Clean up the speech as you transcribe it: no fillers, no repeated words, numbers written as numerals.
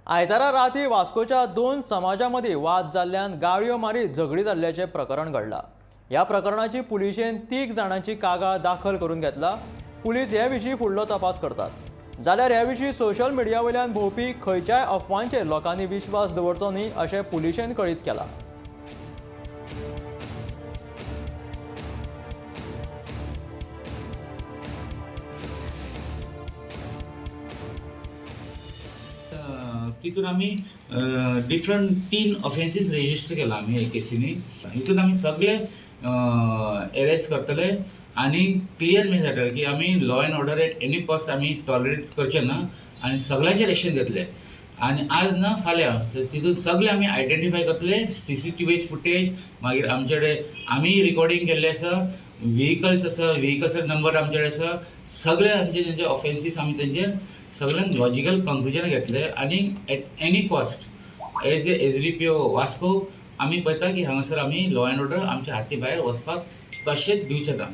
आयतारा राती वास्कोच्या दोन समाजां मदीं वाद जाल्ल्यान गाळयो मारीत झगडी जाल्ल्याचें प्रकरण घडलां. ह्या प्रकरणाची पुलिशेन तीग जाणांची कागाळ दाखल करून घेतला. पुलीस हे विशीं फुडलो तपास करतात. जाल्यार हे विशीं सोशल मिडिया वयल्यान भोंवपी खंयच्याय अफवांचेर लोकांनी विश्वास दवरचो न्ही अशें पुलिशेन कळीत केलां. तितून आमी डिफरंट तीन ऑफेन्सीस रेजिस्टर केला आमी हे केसीनी. हितून आमी सगळे एरेस्ट करतले आनी क्लियर मेसेज जातले की आमी law and order at any cost आमी टॉलरेट करचे ना आनी सगळ्यांचेर एक्शन घेतले आनी आज ना फाल्यां तितून सगळे आमी आयडेंटिफाय करतले. सीसीटीव्ही फुटेज, मागीर आमचे कडेन आमी रिकॉर्डिंग केल्लें आसा, व्हिकल्स आसा, व्हिकल्साचो नंबर आमचे कडेन आसा. सगळे आमचे तेंचे ऑफेन्सीस आमी तेंचेर सगळ्यांक लॉजिकल कंक्लुजन घेतले आनी at any cost as a SDPO Vasco आमी पळयता की हांगासर आमी लॉ एंड ऑर्डर आमच्या हाती भायर वचपाक कशेंच दिवचे ना.